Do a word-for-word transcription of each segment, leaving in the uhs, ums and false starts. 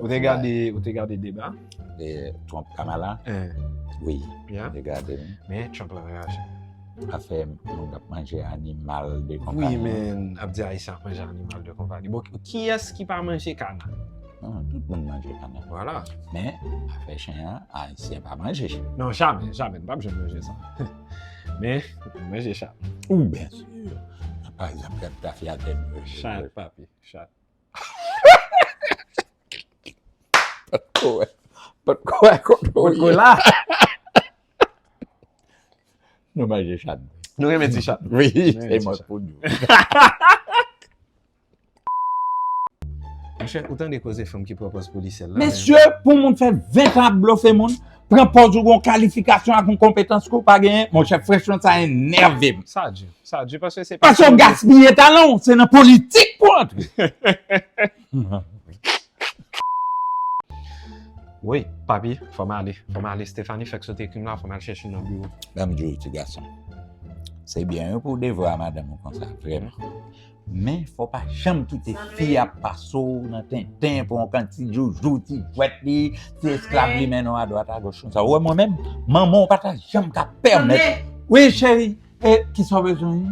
Ou te gade, ou te gade deba? E Trump Kamala? Wi, Yeah. Te gade. Men Trump la reyaji. Afè moun k ap manje animal de Wi, konpayi. Men ap di Ayisyen ap manje animal de konpayi. Bon, kiyès ki pa manje kana? Non, tout moun manje kana. Vwala. Men, afè chen an, Ayisyen pa manje chen. Non, jamè, jamè. Nou p ap janm manje sa. Men, nou manje chat. Ou byen si. Pa egzanp, gad tafyatè nou. Chat, papi, chat. Potko wè. Potko wè kote w ye. La. Nou manje chat. Nou renmen ti chat. Wi, Men se ti mwen chat. pou di. Monchè, ou tande koze fanm ki pran pòz polisyèl la? Mesye, pou moun fè ven tan ap blofe moun, pran pòz ou gon kalifikasyon ak yon konpetans ke w pa genyen, monchè, frechman sa enève m. Sa di, sa di, paske se pa Paske w gaspiye talan w, se nan politik pou antre. Wi, papi, fò m ale. Fò m ale. Stephanie fèk sote krim la, fò m al chèche nan biwo. Ban m di w, ti gason. Se byen wi pou w devwa madanm ou konsa, vrèman. Men fò pa janm kite fi ap pase w nan tenten pou yon kant ti joujou, ti jwèt li, ti esklav li mennen w adwat agoch konsa. Ou wè mwen menm, manman w pa ta janm ka pèmèt. Wi, cheri, e kisa w bezwen?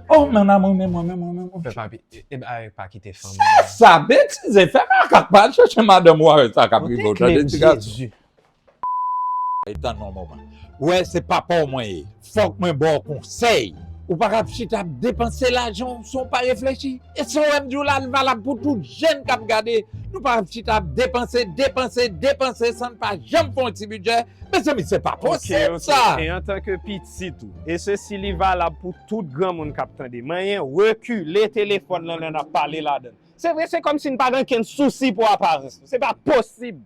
Oh, mon amour, men mwen, men mwen, men mwen. Fè papi, e, e, e, pa kite fanm. Sa betize, fè makak pa al chèche madanm ou avèk sa k ap rive w, tande ti gason. Jezi. E tann yon moman. Ou wè, se papa w mwen ye. Fòk mwen ba w konsèy. Ou pa ka ap chita ap depanse lajan w san w pa reflechi. E sa w wè m di w la, l valab pou tout jèn k ap gade. Nou pa ka ap chita ap depanse, depanse, depanse san n pa janm fè yon ti bidjè. Mezanmi, se pa posib sa. E antanke pitit ou, e sesi li valab pou tout granmoun k ap tande. Manyen rekile telefòn lan lè n ap pale ladan l. Se vre, se kòmsi n pa gen kenn sousi pou aparans nou. Se pa posib.